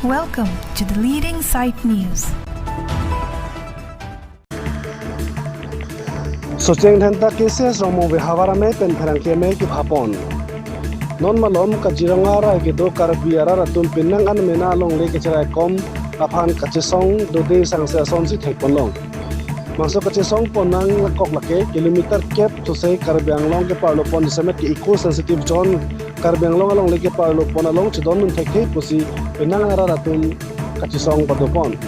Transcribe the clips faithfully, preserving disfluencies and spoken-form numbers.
Welcome to the leading site news. Socheng Dhenta K C S Rongmongve havar amei pen pherangke amei kephapon. Non malom Kaziranga arai kedo Karbi arat atum penang an mena alongle kacharaikom aphan kachesong dode sangse asonsi thekponlong. Bangso kachesong ponnang kok lake kilometer kep thusei Karbi Anglong keparlopon semet ke eco sensitive zone Karbi Anglong alongle keparlopon along chedondun thekthe pusi penang arat atum kachesong padopon.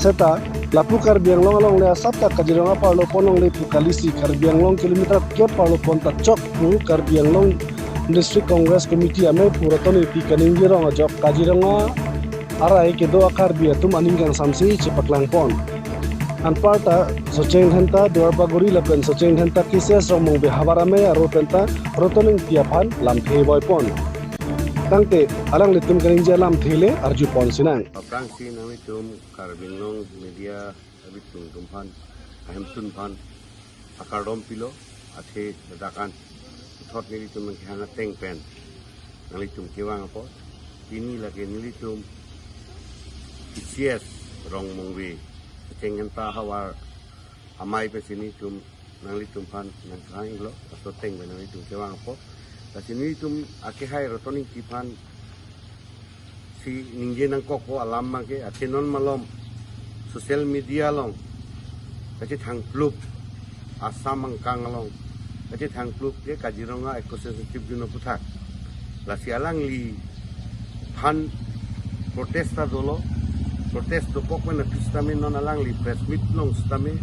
Seta lapu Karbi Anglong alongle asap ta Kaziranga parlopon alongle pu kalisi Karbi Anglong kilometer kep parlopon ta chok pu Karbi Anglong District Congress Committee amei pu Ratan Engti kaningje rong ajok Kaziranga arai kedo a-Karbi atum aning kangsamsi chepaklangpon. Anparta Socheng Dhenta Duarbagori lapen Socheng Dhenta K C S Rongmongve havar amei aro penta Ratan Engti aphan lamthe voipon. Tangte alanglitum kaningje lamthe le arjupon sinang. Aphrangsi nanglitum Karbi Anglong media abitung tumphan ahemtun phan akardom pilo, athe ledak an puthot nelitum nangkehang ateng pen nanglitum kevang apot. Pini lake nelitum K C S Rongmongve Socheng Dhenta havar amei pensi nelitum nanglitum phan nangkehanglo, laso ateng pen nanglitum kevang apot. Lasi nelitum akehai Ratan Engti phan si ningje nangkokpo alam abangke, athe non malom social media along kachethangplup, Assam angkang along kachethangplup ke Kaziranga eco sensitive zone aputhak. Lasi alangliphan protest ta dolo, protest dokok pen aphi sitame non alangli press meet long sitame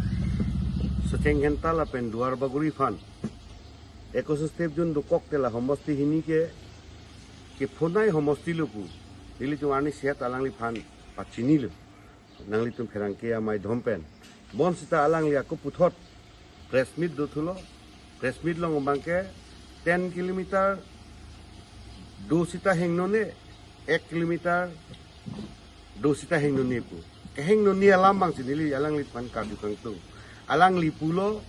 Socheng Dhenta lapen Duarbagori aphan eco sensitive zone dokok te la homosti hini ke kephonai homosti lo pu nelitum arnisi alangliphan pachinilo, nanglitum pherangke amei dhom pen. Bonsita alangli ako puthot press meet dothulo, press meet long abangke ten kilometer do sita hengnone, ek kilometer do sita hengnone pu. Kehengnone alam abangsi neli alangliphan karju kangtung. Alangli pulo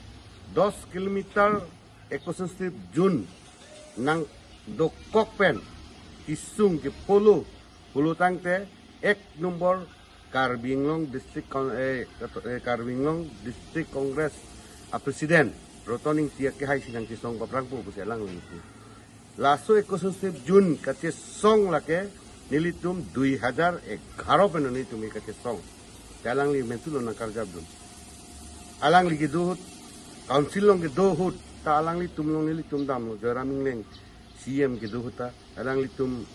dos kilometer eco sensitive zone nangdokok pen kesung kepolo, pulo tangte ek nombor Karbi Anglong District Con-, eh, eh, Karbi Anglong District Congress a-President Ratan Engti akehaisi nangchesong paprangpo pusi alangli pu. Laso eco sensitive zone kachesong lake nelitum dui hajar egharo pen nelitum kachesong. Te alangli mentulo nangkarjapdun. Alangli kedo ahut, council along kedo ahut ta alanglitum along nelitum damlo, Joyram Engleng C E M kedo ahut ta alanglitum,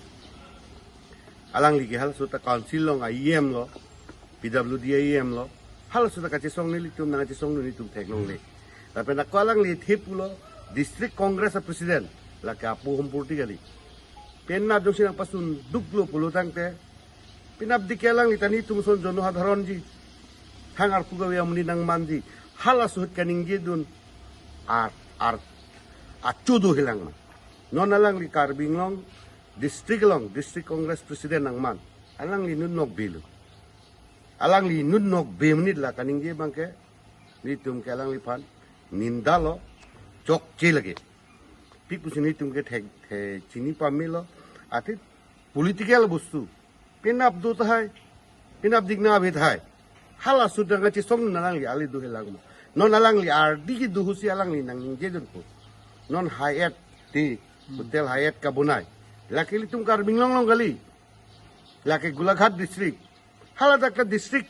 alangli ke halaso ta council along a-E M lo, P W D a-E M lo, halaso ta kachesong nelitum nangchesong nelitum theklongle. Lapen ako alangli thepulo District Congress a-President, lake Apu Hompurti kali. Penap jongsi nangpasunduklo pulo tangte, penap dike alangli ta nelitum ason jono hadharonji, thang arpu kave amonit nangmanji, halaso ahut kaningjedun ar, ar, achu do helang ma. Non alangli Karbi Anglong District along District Congress President nangman, alangli inut nokbe lo. Alangli inut nokbe amonit la kaningje abangke nelitum ke alangliphan nindalo, chokche lake. Pik pusi nelitum ke thek, thek chini pamelo, athe political bostu. Penap do tahai, penap dikna ave tahai. Halaso ahut nangchesong alangli ale do helang ma. Non alangli ardi kedo ahutsi alangli nangningjedunpo. Non Hyatt te, Hotel Hyatt kabonai, lake ilitum Karbi Anglong along kali. Lake Golaghat District. Haladak ta District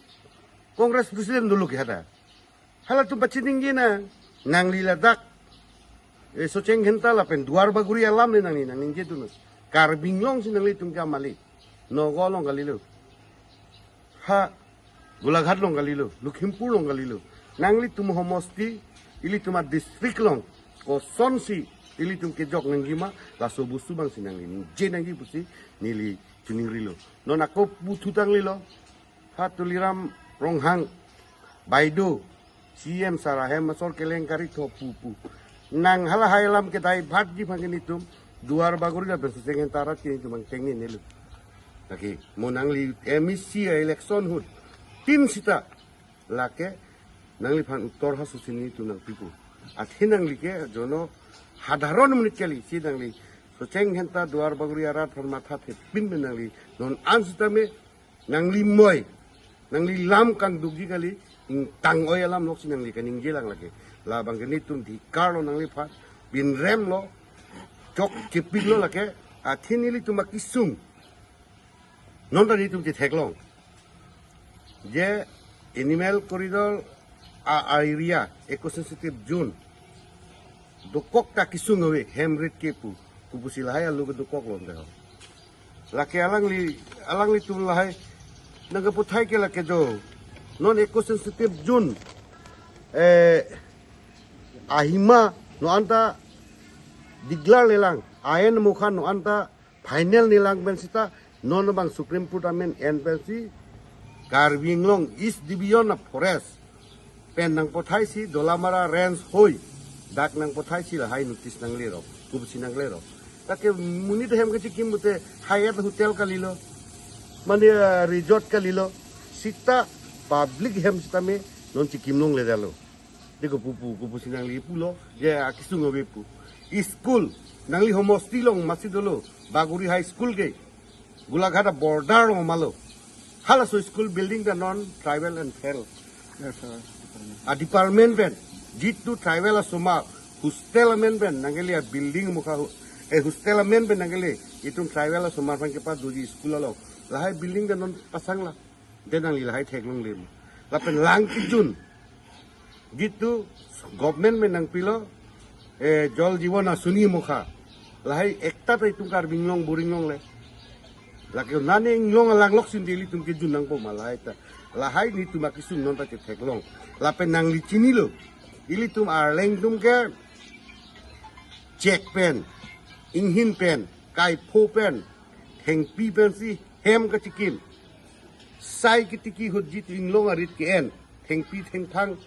Congress President dolo ke hadak. Halatum pachiningje nang, nangli ladak, eh, Socheng Dhenta lapen Duarbagori alam le nangli nangningjedun. Karbi Anglong si nanglitum ke amali. Nagaon along kalilo. Ha, Golaghat along kalilo, Lakhimpur along kalilo. Nanglitum homosti, ilitum a-district along kosonsi ilitum kejok nangji ma, laso bostu abangsi nangli ningje nangji pusi neli chiningrilo. Non ako puthu tanglilo. Ha Tuliram Ronghang, Baido, C E M sar ahem asor keleng kari tho pu pu. Nang halahai alam kedai bhat ji abangke nelitum Duarbagori lapen Socheng Dhenta arat ke nelitum angteng ne nelo. Lake mo nangli M A C a-election ahut tin sita, lake nangliphan uttor halasosi nelitum nangpipo. Athe nangli ke jono hadharon amonit kali, si nangli Socheng Dhenta Duarbagori arat aphan mathathepin pen nangli non an sitame nangli moi, nangli lam kangdukji kali, ingtang oi alam loksi nangli kaningje lang lake. Labang ke netum dhikar lo nangliphan, pinrem lo, chokchepik lo lake, athe nelitum akesung. Non ta netum chetheklong. Je animal corridor a, a area, eco sensitive zone. Dokok ta kesung ave, hem rit ke pu. Kopusi lahai alo ke dokok lo nte ho. Lake alangli, alanglitum lahai nangkeputhai ke lake jo. Non eco sensitive zone. Eh, ahima non anta declare lelang. Ain mukha non anta final nelang pen sita non bang Supreme Court amen en pensi Karbi Anglong East Division a forest pen nangpothaisi Dolamara Range hoi dak nangpothaisi lahai notice nanglerok, kopusi nanglerok. Lake monit hem kachikim pute Hyatt hotel kalilo, mane, eh, resort kalilo, sita public hem sitame non chikim longle dalo. Deko pupu, kopusi nangli pulo, je akesung ave pu. School, nangli homosti along masi dolo, Bagori High School ke, Golaghat a border along ma lo. Halaso school building ta non tribal and felt. Yes, sir. A department pen, jitu tribal asomar, hostel amen pen, nangkele a building mukha hu-, eh, hostel amen pen nangkele, itum tribal asomar pen kepadoji school along. Lahai building ta non pasang la. Den nangli lahai theklongle ma. Lapen lang kejun. Jitu government pen nangpilo, eh, Jal Jeevan Mission mukha. Lahai ekta ta itum Karbi Anglong boring longle. Lake nane Anglong alang loksi nelitum kejun nangpo ma lahai ta. Lahai netum akesung non ta chetheklong. Lapen nangli chinilo. Ilitum Arleng atum ke chek pen, inghin pen, kaipho pen, thengpi pensi hem kachikim. Sai kitiki ahut jitu Anglong arit ke-en, thengpi thengphang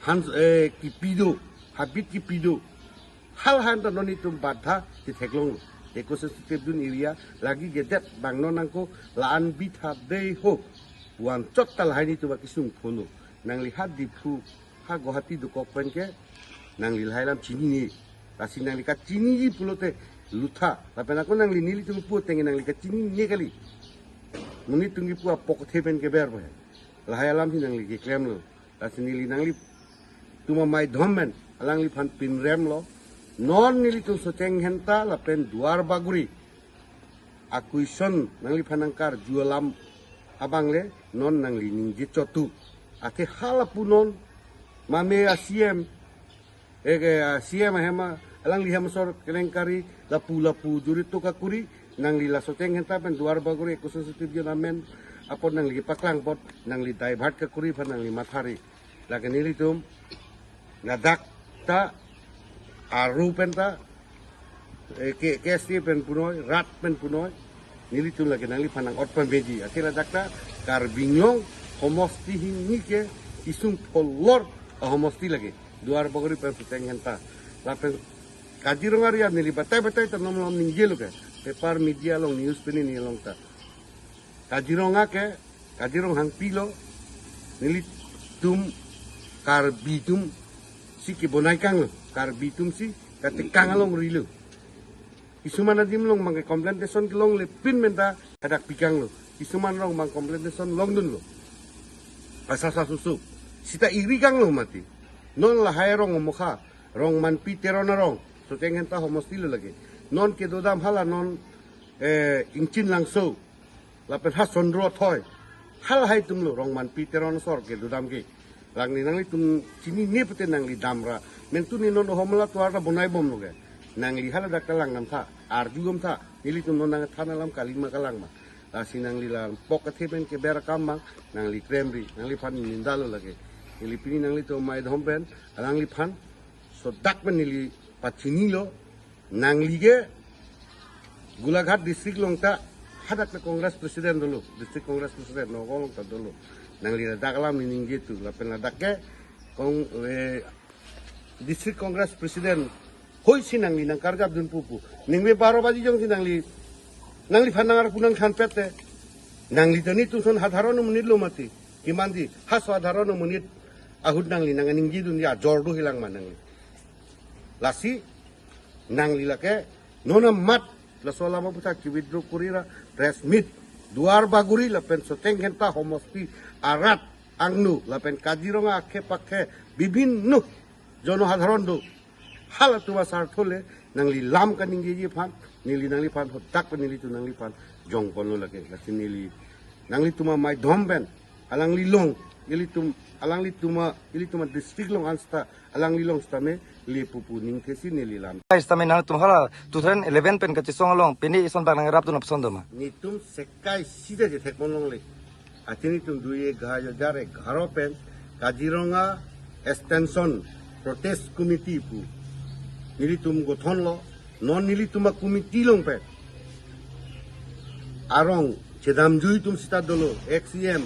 han, eh, kipi do, habit kipi do. Hal han ta non itum badha chetheklong. Eco sensitive zone area lagi gedet bang non nangko la-an bitha dei ho. Wan chot ta lahai netum akesung pholo. Nangli ha Diphu, ha Guwahati dokok pen ke, nangli lahai alam chinine. Lasi nangli kachiniji pulote lutha. Lapen ako nangli nelitum pu ateng nangli kachinine kali. Monit atum kipu apok the pen keber pu he. Lahai alamsi nangli keklemlo. Lasi neli nanglitum amai dhom pen alangliphan pinrem lo. Non nelitum Socheng Dhenta lapen Duar Bagori a-question nangliphan nangkarju alam abang le non nangli ningje chotu. Athe hala pu non mame a-C M, eh, ke, a-C M ahem a, alangli hem asor kelengkari lapu lapu juri toka kuri, nangli la Socheng Dhenta pen Duar Bagori eco sensitive zone amen apot nangli paklang apot nangli divert kakuri aphan nangli mathari. Lake nelitum ladak ta aru pen ta, eh, ke, K S T pen punoi, rat pen punoi, nelitum lake nangliphan nang-ot pameji. Athe ladak ta Karbi Anglong homosti hini ke isung pholor ahomosti lake. Duar Bagori pen Socheng Dhenta. Lapen Kaziranga area neli batai batai ta nom nom ningjelo ke. Paper media along news pen neli along ta. Kaziranga ke, Kazirong hangpi lo, nelitum Karbi atum si kebonai kanglo, Karbi atum si katekang alongri lo. Kisuman adim along mang ke compensation kelongle pin pen ta hadak pikanglo. Kisuman rong mang compensation longdunlo. Asa sa susu. Sita iri kanglo mati. Non lahai rong mokha, Rongmanpi Teron arong. Socheng Dhenta homosti lo lake. Non kedodam hala non, eh, Ingchin Langso. Lapen ha Sondro Thoi. Halahai atum lo Rongmanpi Teron asor kedodam ke. Langni nanglitum chinine pute nangli damra. Mentu ni non homla tuar ta bonai bomlo ke. Nangli haladak ta lang nam tha. Arju gom tha. Nelitum non nangthan alam kalima kalang ma. Lasi nangli lang pok kethe pen keber akam ma. Nangli kremri. Nangliphan nindalo lake. Neli pini nanglitum amai dhom pen. Alangliphan. Sodak pen neli pachinilo. Nangli ke Golaghat district along ta hadak le Congress president dolo, district Congress president Nagaon along ta dolo. Nangli ladak alam neli ningje tu, lapen ladak ke Kong, eh, district Congress president hoisi nangli nangkarjap dun pupu. Ningve baro baji jongsi nangli, nangliphan nangarpu nangthanpet te. Nangli ta netum ason sadharon monit lo mati. Kiman di, ha sadharon monit ahut nangli nang ningje dun ya jor do hilang ma nangli. Lasi nangli lake non amat laso alam aphuthak ke-withdraw kuri ra press meet Duar Bagori lapen Socheng Dhenta homosti arat angno lapen Kaziranga akhei pakhei bibhinno jonosadharon do. Halatum asartho le nangli lam kaningjeji aphan, neli nangliphan hodak pen nelitum nangliphan jongponlo lake. Lasi neli nanglitum amaidhom pen alangli along, ilitum, alanglitum a, ilitum adistrict along an seta, alangli along sitame le pupu ningthesi neli lam. Ai sitame nangtum hala two thousand eleven pen kachesong along pini ison bang nangrapdun apson do ma? Netum sekai sida je thekpon longle. Athe netum dui eghar, hajar egharo pen Kaziranga Extension Protest Committee pu nelitum gothonlo. Non nelitum a-committee along pen arong chedamjui atum sita dolo, ex-E M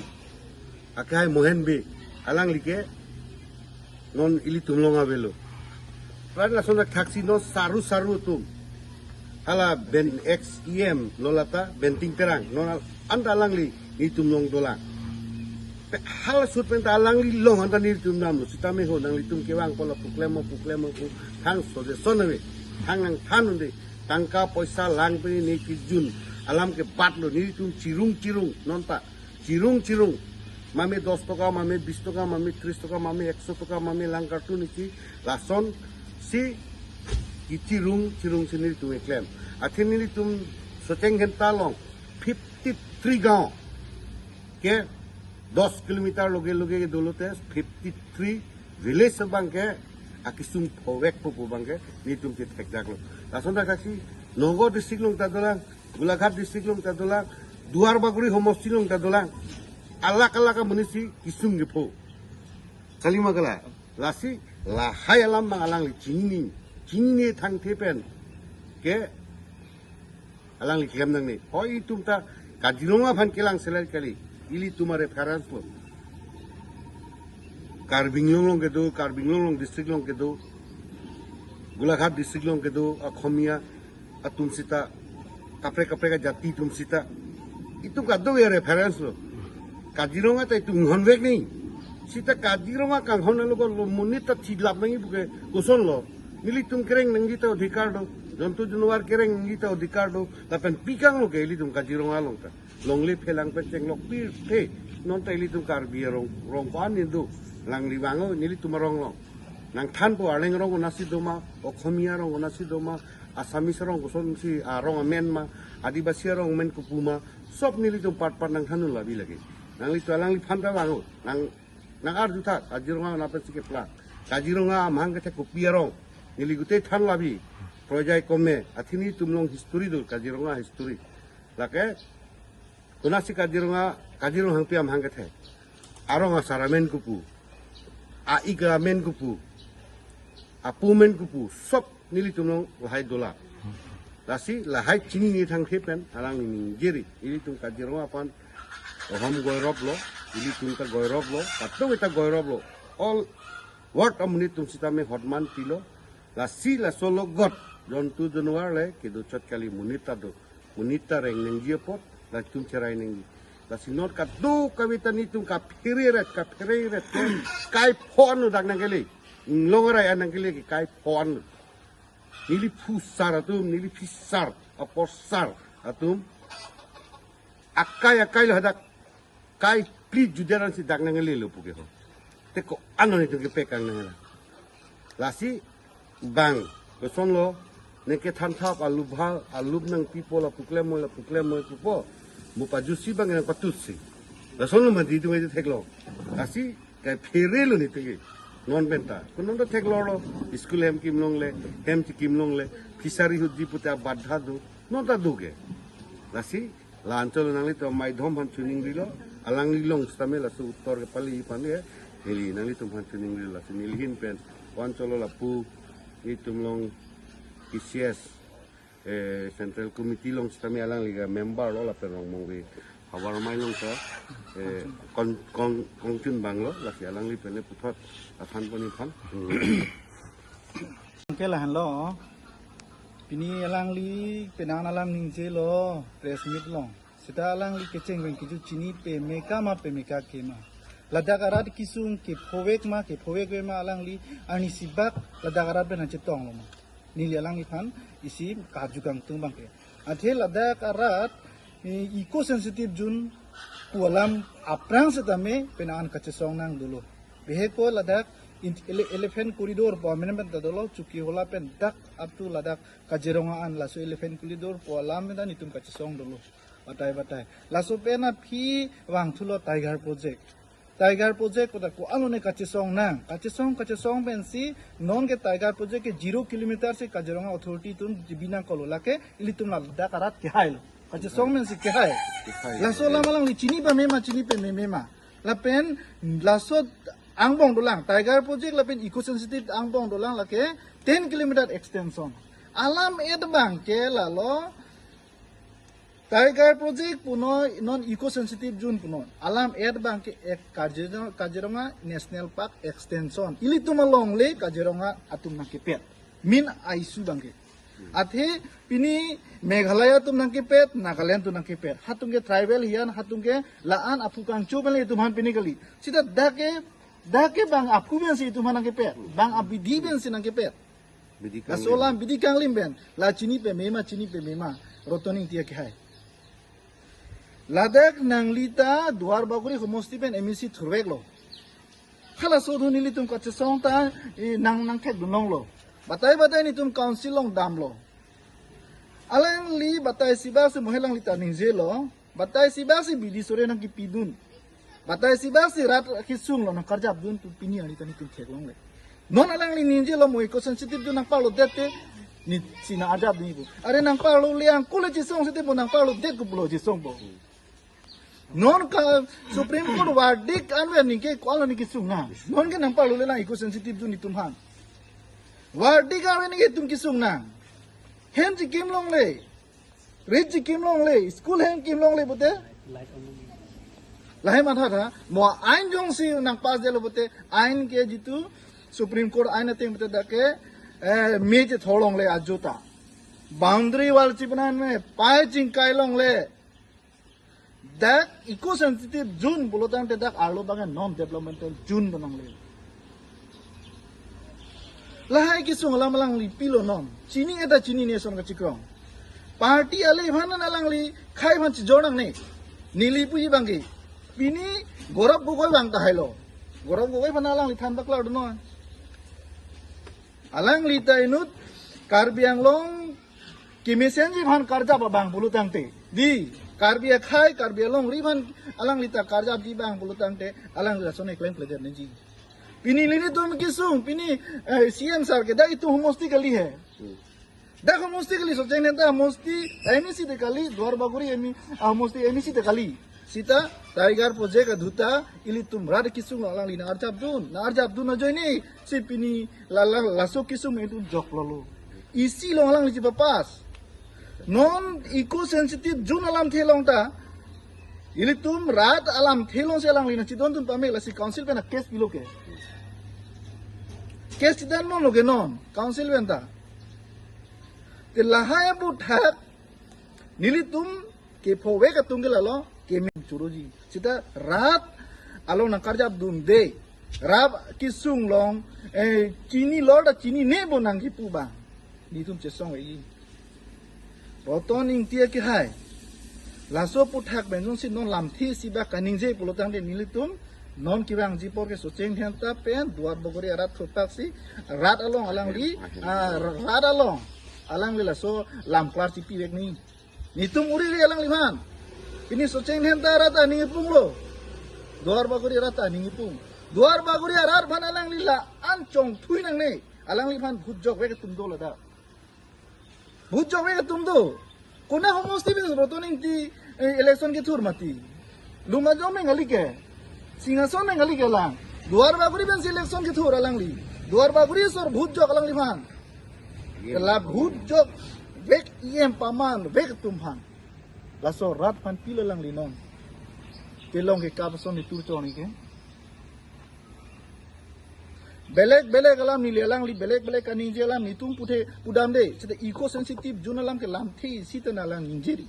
akehai Mohen Bey, alangli ke non ilitum along avelo. Pran lason thaksi non saru saru atum. Hala ben ex-E M lo lata Benting Terang, non al-, anta alangli netum along dolang. Pe-, hala sut pen ta alangli along anta netum damlo, sitame ho nanglitum kevang pola puklem mo puklem mo pu thang suggestion ave, thang nangthan un-e, tangka poisa lang pen ne kejun alam ke batlo, netum chirung chirung non ta chirung chirung, mame dos toka, mame bis toka, mame tris toka, mame ekso toka, mame lang kartun isi, lasonsi kechirung chirung si nelitum eklem. Athe nelitum Socheng Dhenta along fifty three gaon ke dos kilometer loge loge ke dolo te fifty three village abang ke akesung phovek pupu abang ke netum chethekdaklo. Lason thaksi Nagaon district along ta dolang, Golaghat district along ta dolang, Duar Bagori homosti along ta dolang. Alak alak amonit si kesung kepho. Kalima kala. Lasi lahai alam abang alangli chinine, chinine thangthe pen ke alangli klem nangne. Hoi itum ta Kaziranga aphan kelang seler kali. Ilitum a-reference lo. Karbi Anglong along kedo, Karbi Anglong along district along kedo, Golaghat district along kedo, Akhomia atum sita, kaprek kaprek ajati atum sita. Itum kadokave reference lo. Kaziranga ta itum inghonvek ni. Sita Kaziranga kanghon alo ko lo monit ta thilap nangji puke kosonlo. Nelitum kereng nangji ta odhikar do. Jontu jonwar kereng nangji ta odhikar do. Lapen pi kanglo ke ilitum Kaziranga along ta. Longle phelang pen chenglok pirthe. Non ta ilitum Karbi arong, rong ko-an ni do. Langli vang-o nelitum arong along. Nangthanpo Arleng arong konatsi doma, Akhomia arong konatsi doma, Assamese arong kosonsi arong amen ma, Adivasi arong amen kopu ma, sob nelitum part part nangthan un labi lake. Nanglitum alangliphan ta vang-o, nang, nang-arjuthak, Kaziranga nangpensi keplang. Kaziranga amahang kethe kopi arong, neli gute than labi, projai kome, athe netum along history do, Kaziranga history. Lake, konatsi Kaziranga, Kaziranga hangpi amahang kethe. Arong asar amen kopu, a-ik amen kopu, apu amen kopu, sob nelitum along lahai dolang. Lasi lahai chinine thangthe pen alangli ningjeri, ilitum Kaziranga aphan ahom goirop lo, ilitum ta goirop lo, kadokave ta goirop lo. All world amonit atum sitame hotman pilo. Lasi laso alogot jontu jonwar le kedo chot kali, monit ta do. Monit ta reng nangji apot, latum cherai nangji. Lasi non kadokave ta netum kaphere ret, kaphere ret, kai pho-an lo dak nangkele. Inglong arai an nangkele ke kai pho-an lo. Neli phusar atum, neli phisar, aporsar atum. Akai akai lo hadak kai phli juderan si dak nanglelo puke ho. Te ko-an lo netum kepekang nanglang. Lasi bang kosonlo, neke thanthap alup ha, alup nangpipo, lapu klemoi, lapu klemoi pupo. Mo pajusi bang nangpatutsi. Lasonlo mati tu ngai theklo. Lasi kaphere lo netum ke. Non pen ta. Ko non ta theklorlo. School hem kimlongle, hem chikim longle, fishery hutji pute abadha do. Non ta do ke. Lasi la-anchot nanglitum amaidhom aphan choningrilo, alangli along sitame laso uttor kepale aphan ke, neli nanglitum aphan choningrilo, lasi neli ahin pen, o-anchot lo lapu, itum along P C S, eh, Central Committee along sitame alangli ke member lo lapen Rongmongve Havar Amei along ke, eh, kong, kong, kongchun bang lo, lasi alangli pen le puthot, aphan poni aphan. Ke lahenlo, pini alangli penang alam ningjelo, press meet along. Seta alangli kecheng pen kejut chini peme ka ma peme kake ma. Ladak arat kesung kephovek ma kephovekve ma alangli arnisi bak ladak arat pen nangchetonglo ma. Neli alangliphan isi karju kangtung abang ke. Athe ladak arat Eh, eco sensitive zone pu alam aphrang setame penang an kachesong nang dolo. Bihek ko ladak in-, ele-, elephant corridor pu amendment ta dolo, Chokihola pen dak up to ladak Kaziranga an, laso elephant corridor pu alam pen ta netum kachesong dolo. Batai batai. Laso pen aphi vangthulo Tiger Project. Tiger Project pu ta ko-an lone kachesong nang. Kachesong, kachesong pensi non ke Tiger Project ke zero kilometer si Kaziranga authority atum chibi nangkoklo, lake ilitum ladak arat kehai lo. Kachesong pensi kehai. Kehai. Laso alam alangli chini pameme ma, chini pameme ma. Lapen laso angbong dolang, Tiger Project lapen eco sensitive angbong dolang, lake ten kilometer extension. Alam et abang ke lalo Tiger Project punon, non eco sensitive zone punon. Alam et abang ke ek Kaziranga, Kaziranga National Park extension. Ilitum alongle Kaziranga atum nangkepet. Main issue abang ke. Athe pini Meghalaya atum nangkepet, Nagaland atum nangkepet. Hatum ke tribal hian, hatum ke la-an aphu kangcho pen le itum aphan pini kali. Sita dak ke, dak ke bang aphu pensi itum aphan nangkepet, bang abidi pensi nangkepet. Bidi kanglim. Laso alam bidi kanglim pen. La chini pameme ma, chini pameme ma. Roton Ingti akehai. Ladak nangli ta Duar Bagori homosti pen M A C thurveklo. Halaso adung nelitum kachesong ta, eh, nang, nangthekdun longlo. Batai batai netum council along damlo. Alangli batai sibak si mohe alangli ta ningjelo. Batai sibak si bidi sore nangkipidun. Batai sibak si rat kesung lo nangkarjapdun pu pini arni ta netum theklongle. Non alangli ningjelo mo eco sensitive zone nangparlodet te, ne si nangarjapdun pu. Are nangparlo le angkule chesong sete pu, nangparlodet ko pulo chesong pu. Non ka Supreme Court verdict anver ningke ko-an lone kesung nang. Non ke nangparlo le lang eco sensitive zone netum aphan. Verdict anver ningke netum kesung nang. Hem chikim longle. Rit chikim longle, school hem kim longle pute. Lahai matha tha, mo ain jongsi nangpass detlo pute, ain ke jitu Supreme Court ain ateng pute dak ke, eh, me chethor longle ajo ta. Boundary wall chipenan me, pai chingkai longle. Dak eco sensitive zone pulo tangte dak arlo abang non developmental zone bonangle. Lahai kesung alam alangli pilo non. Chini eta chinine ason kachikrong. Party ale aphan alangli khei aphan chijor nangne. Neli puji abang ke. Pini Gaurav Gogoi abang tahai lo. Gaurav Gogoi aphan alangli than baklar do non. Alangli ta inut Karbi Anglong kemesenji aphan karjap abang pulo tangte. Di, Karbi akhei, Karbi alongri aphan alangli ta karjapji abang pulo tangte, alangli lason keklem kledet nangji. Pini nelitum kesung, pini, eh, C M sir ke dak itum homosti kali he. Hmm. Dak homosti kali, Socheng Dhenta homosti, M A C te kali, Duar Bagori M A C, ah, homosti M A C te kali. Sita Tiger Project adhuta ilitum rat kesung alangli nangarjapdun, nangarjapdun ajoine si pini la, la, laso kesung itum joklo lo. Isi along alangli chipapass. Non eco sensitive zone alamthe along ta ilitum rat alamthe along si alangli nangchidondun pame, lasi council pen case pilo ke. Case chidan non lo ke non council pen ta. Te lahai aphuthak nelitum kephovek atum ke lalo keme churuji. Sita rat along nangkarjapdunde. Rat kesung along, eh, chini lor ta chinine bonang kipu abang. Netum chesong e. Roton Ingti akehai. Laso aphuthak pen jongsi non lamthe isi abang kaningje pulo tangte nelitum non kevangji apor ke Socheng Dhenta pen Duar Bagori arat thurpaksi rat along alangli, ah, rat along alangli laso lam klar chipivek ni. Netum uri ri alangliphan. Pini Socheng Dhenta arat ta aning ipung lo. Duar Bagori arat ta aning ipung. Duar Bagori arat aphan alangli la-an chongthui nangne. Alangliphan bhut jokvek atum do ladak. Bhut jokvek atum do. Konat homosti pen Roton Ingti, eh, election kethur mati. Lumajong pen kali ke. Singhason pen kali ke lang. Duar Bagori pensi election kethur alangli. Duar Bagori asor bhut jok alangliphan. La bhut jokvek E M pamanvek atum aphan. Laso rat aphan pilo alangli non. Kelong ke kap ason netur chon ke. Belek belek alam neli alangli belek belek kaningje alam netum puthe pudamde. Seta eco sensitive zone alam ke lamthe isi ta nanglang ningjeri.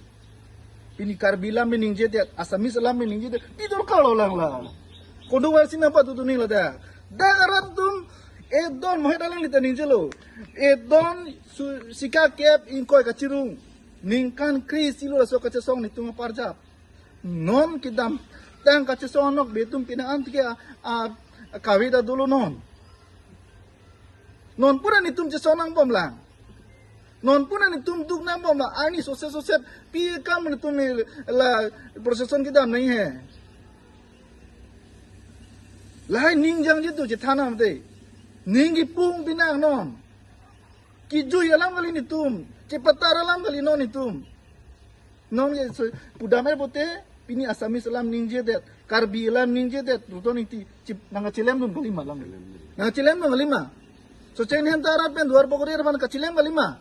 Pini Karbi alam pen ningjedet, Assamese alam pen ningjedet, pidorkar lo lang la. Kondo war sina patu tuning ladak. Dak arat atum, edon mohet alangli ta ningjelo. Edon su-, sika kep ingkoi kachirung. Ningkan kre-isi lo laso kachesong netum aparjap. Non kedamtang kachesong anok be itum pina an tike a, a, kave ta dolo non. Non pura netum chesong nangbomlang. Non pura netum duk nangbomlang. Ani sose sose pi kam netum la procession kedam nangji he. Lahai ning jangji tu chethan nang te. Ning kipung pinang non. Kejui alam kali netum. Chepatar alam kali non netum. Non ke so, pudam er pote, pini Assamese alam ningjedet, Karbi alam ningjedet, Roton Ingti, chip, nangkachelemdun kalima lang. Nangkachelemdun kalima. Socheng Dhenta arat pen Duar Bagori arat pen kachelem kalima.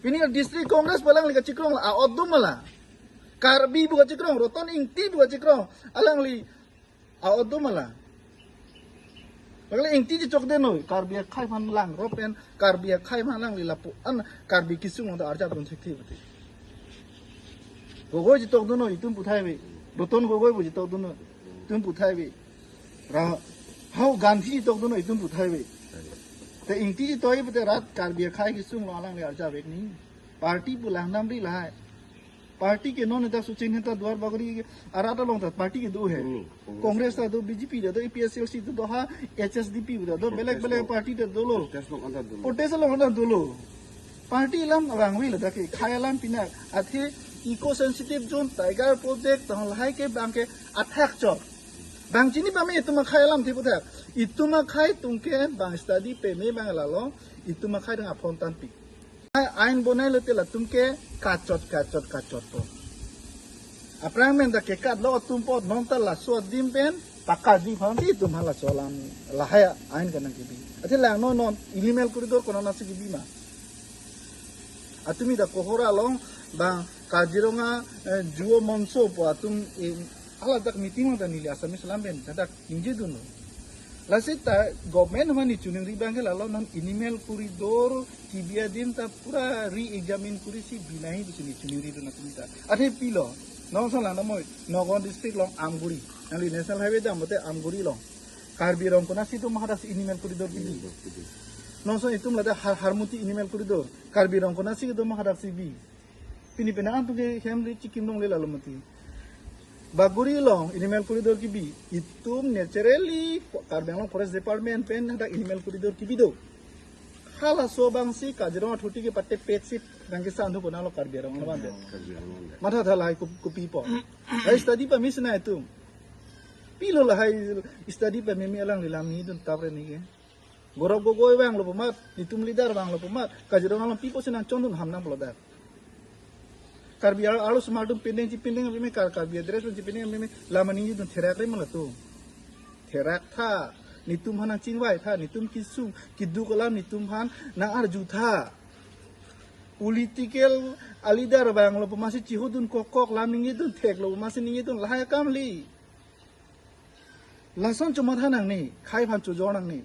Pini District Congress pu alangli kachikrong la, a-ot do ma la. Karbi pu kachikrong, Roton Ingti pu kachikrong, alangli a-ot do ma la. Lake Ingti chechokdun noi, Karbi akhai aphan lang, ro pen Karbi akhai aphan alangli lapu an Karbi kesung ta arjapdun thekthe pati. Gogoi chetokdun noi, itum puthai ave. Roton Gogoi pu chetokdun noi, itum puthai ave. Ra, hau Gandhi chetokdun noi, itum puthai ave. Te Ingti chetoi pute rat Karbi akhai kesung along alangli arjap vek ni. Party pu lang namri lahai. Party ke non ta Socheng Dhenta Duar Bagori ke arat along ta party ke do he. Dolo, Congress. Congress ta do, B J P ta do, A P H L C ta do, ha H S D P ta do, belek belek party ta dolo. Protest along anta dolo. Protest along anta dolo. Party alam abang ave ladak ke, khei alam pinak. Athe eco sensitive zone, tiger project, tang lahai ke bang ke athak chot. Bang chini pame itum akhei alam thi puthak. Itum akhei atum ke bang study peme bang lalo, itum akhei dang aphone tanpik. Ain bonai lote latum ke kachot, kachot, kachot po. Aphrang men ta kekat lo atum po, non ta laso adim pen pakaji aphan si itum ha laso alam lahai ain kanang kebi. Athe lang non non animal corridor konatsi kebi ma. Atumi ta Kohora along bang Kaziranga, eh, Juo Monso pu atum, eh, haladak meeting ta neli Assamese alam pen hadak ningjedunlo. Lasi ta government aphan ne chiningri abang ke lalo non animal corridor kebi adim ta pura re-examine korisi binai pusi ne chiningridun atum ta. Athe pilo, non son lang namoi, Nagaon district along Amguri. Nangli National Highway dam bote Amguri along. Karbi arong konatsi do ma hadaksi animal corridor kebi. Non son itum ladak Har-, Harmoti animal corridor. Karbi arong konatsi do ma hadaksi bi. Pini pena antum ke hem ri chikim dong le lalo mati. Baguri along animal corridor kebi. Itum naturally Karbi Anglong Forest Department pen hadak animal corridor kebi do. Halaso abang si Kaziranga thuti ke pate pet si nangkesan thu pona lo Karbi arong abang de. Karbi arong abang de. Matha thalai kup-, kupi po. Ai study pame sina itum. Pilo lahai study pameme alangli lam ningjedun tapre ni ke. Gaurav Gogoi vanglo pu amat, netum leader vanglo pu amat, Kaziranga along pi pusi nangchondun ham nang pulo dak. Karbi ar-, arlosomar atum pending chipending pame, Kar-, Karbi address chipending pame, lam ningjedun therak re ma latum. Therak tha, netum aphan nangchingvai tha, netum kesung, keduk alam netum aphan nangarju tha. Political a-leader vanglo pu amatsi chihodun kokkok, lam ningjedun theklo pu amatsi ningjedun lahai akam kali. Lason chomatha nangne, khei aphan chojor nangne.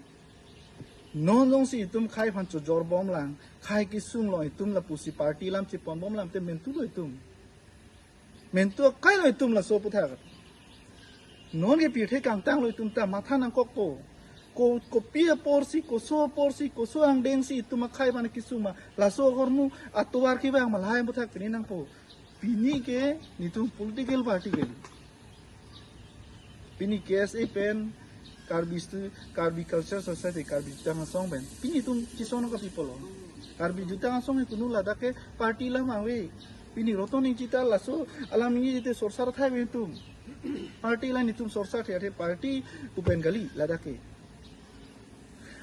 Non jongsi itum khei aphan chojorbomlang, khei kesung along itum lapusi party alam cheponbomlang te mentu lo itum. Mentu akai lo itum laso aputhak. Non ke pirthe kangtang lo itum ta matha nangkokpo. Ko, kopi aporsi, koso aporsi, koso angdengsi itum akhei aphan kesung ma, laso ahormu atovar kevang ma lahai aputhak pini nangpo. Pini ke netum political party ke. Pini K S A pen, Karbi Stu-, Karbi Culture Society, Karbi Jutang Asong pen. Pini itum chesong nangkok people lo. Karbi Jutang Asong ke kunu ladak ke party alam ave. Pini Roton Ingti ta laso alam ningje te sorsar thai ave itum. Party alam itum sorsar thai ave, party pu pen kali ladak ke.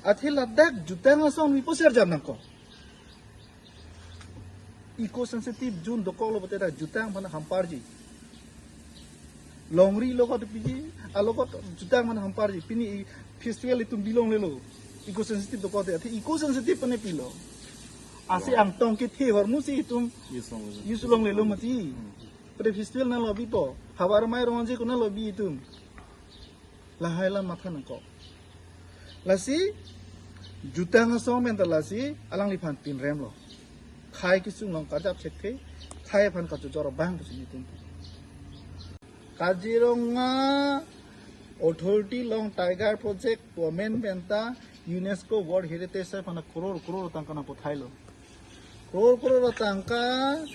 Athe ladak Jutang Asong mi pusi arjap nangkok. Eco sensitive zone dokok lo pute ta jutang aphan hamparji. Longri lo kot piji, alo kot jutang aphan hamparji. Pini e festival itum bilonglelo. Eco sensitive dokok te, athe eco sensitive pine pilo. Ase angtong kethe ahormu si itum use longlelo mati. Hmm. Pute festival nanglo bipo. Havar mai rongje ko nanglo bi itum. Lahai alam matha nangkok. Lasi, Jutang Asong pen ta lasi, alangliphan pinrem lo. Khei kesung along karjap thekthe, khei aphan kachojor abang pusi netum. Kaziranga Authority along Tiger Project pu amen pen ta UNESCO World Heritage Site aphan crore crore tangka nangpathailo. Crore crore atangka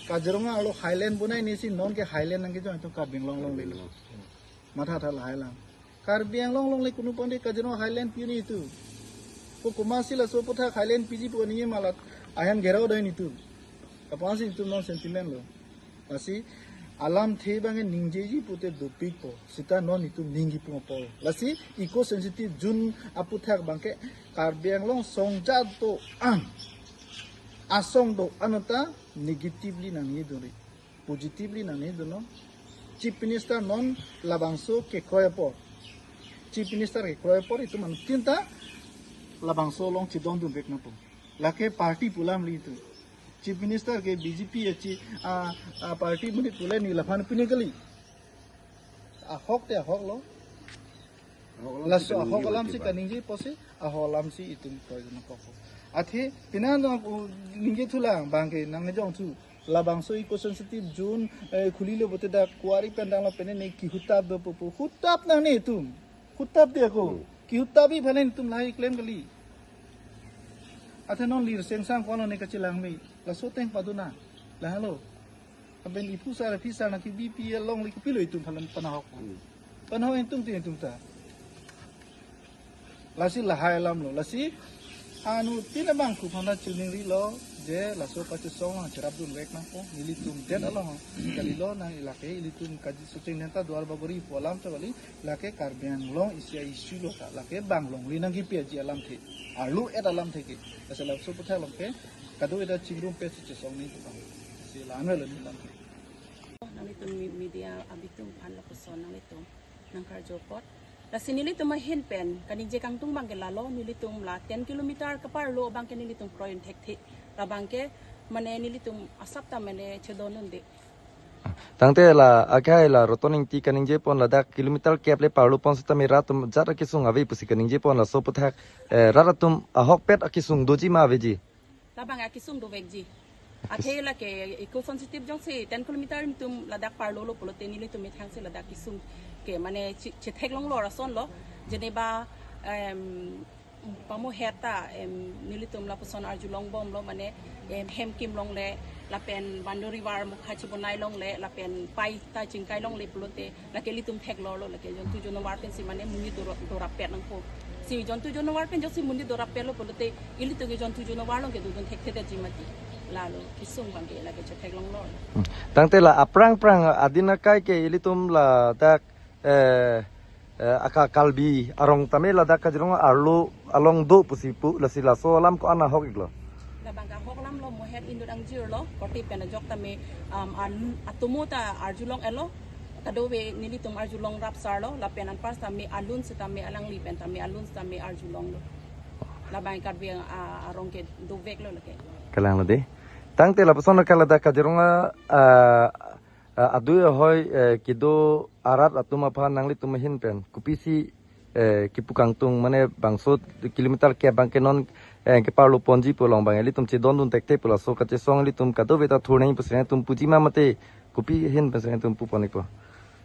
Kaziranga arlo highland bonai nisi non ke highland nangkejoi atum Karbi Anglong longle lo. Matha tha lahai lang. Karbi Anglong longle kunu pande Kaziranga highland pi un-e itum. Ko komatsi laso aputhak highland piji pu ningje ma la ahem gherao doi nelitum. Kapansi itum non sentiment lo. Lasi alamthe abang ningjeji pute dopikpo. Seta non itum ningje pu apor. Lasi eco sensitive zone aputhak abangke Karbi Anglong songjat do-an, asong do-an ta negatively nangji duri. Positively nangji duri non. Chief Minister non labangso kekroi apor. Chief Minister kekroi apor itum anuttin ta labangso along chedondun vek nangpo. Lake party pu alam le itum. Chief Minister ke B J P achi a, a party monit pule neli laphan pine kali. Ahok te ahok lo. Laso ahok alamsi kaningje pusi, ahok alamsi itum kroi nangkok. Athe pini nang ningje thulang abangke nang jong thu. Labangso eco sensitive zone, eh, khuli lo pute dak kuari pen dang lo pen ne kehutap do pu pu. Hutap nangne itum. Hutap de ako. Hmm. Kehutap-i aphan itum lahai klem kali. Athe non lir sengsang ko-an lo ne kachelang me. Laso ateng padun nang. Lahelo. Aben iphusar phisar nangkebi pi along le kopilo itum aphan panahok. Hmm. Panahok itum tin itum ta. Lasi lahai alam lo. Lasi anuttin abang ko aphan ta chiningrilo je laso kachesong nangcherapdun vek nangpo. Nelitum det along kalilo nang, lake ilitum kaji Sochin Neta Duar Bagori pu alam ta kali, lake Karbi Anglong isi a-issue lo ta, lake bang longle nangkepi aji alamthe. Arlo et alamthe ke. Lasi laso aputhak along ke kadokave ta chingrumpetsi chesong nangji pu abang. Si la-an avelo neli alamthe. Nanglitum mi-, media abitung aphan lapuson nanglitum nangkarju apot. Lasi nelitum ahin pen kaningje kangtung abangke lalo, nelitum la ten kilometer kaparlo abangke nelitum kroidun thekthe. Labangke mane nelitum asap ta mane chedondunde. Tangte la akhai la Roton Ingti kaningje pon ladak kilometer kep le parlo pon seta me rat atum jat akesung ave pusi kaningje pon, laso aputhak, eh, rat atum ahokpet akesung doji ma aveji? Labang akesung dovekji. Akes- Athe lake eco sensitive jongsi ten kilometer itum ladak parlo lo pulote nelitum methangsi ladak kesung ke mane che-, chetheklonglo, lason lo. Jeneba, em, pamohet ta, em, nelitum lapuson arjulongbomlo mane, em, hem kim longle lapen Bando River mukha chibonai longle lapen pai ta chingkai longle pulote lake ilitum theklonglo, lake jontu jonawar pensi mane monit dora-, dorap pet nangpo. Si jontu jonawar pen jongsi monit dorap petlo pulote ilitum ke jontu jonawar along ke dodun thekthe detji mati. Lalo kesung abangke lake chetheklonglo. Hmm. Tangte la aphrang phrang adin akai ke ilitum ladak, eh, eh, aka Karbi arong tame ladak Kaziranga arlo along do pusi pu, lasi laso alam ko-an ahok-iklo? Labang ahok alam lo, mohet inut angjirlo, korte pen ajok tame, um, an-, atomo ta arjulong-etlo, kadokave nelitum arjulong rapsarlo, lapen anpar tame alun setame alangli pen tame alun setame arjulonglo. Labang Karbi ang-, a-, arong ke doveklo lake. Kalanglo de. Tangte lapuson ke ladak Kaziranga, ah, ah, adui ahoi, eh, kedo arat atum aphan nanglitum ahin pen kopisi, eh, kipu kangtung, mane bangso kilometer kep abangke non, eh, keparlo ponji pu along abang ilitum chedondun thekthe pu, laso kachesong ilitum kadokave ta thurnei pusi nangtum puji ma mate kopi ahin pensi nangtum pupon-ikpo?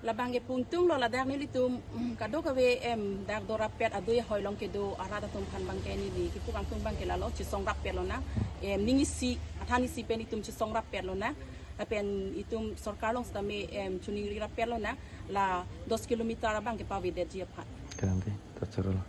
Labang ke pungtunglo, ladak nelitum, mm, kadokave, em, dak dorap pet adui ahoi along kedo arat atum aphan abangke neli kipu kangtung abangke lalo, chesong rap pet lonang. Em, ning isi, athan isi pen itum chesong rap pet lonang. Lapen itum sorkar along setame, em, choningri rap pet lonang, la dos kilometer abangke pavedetji aphan. Kranti, tachurul.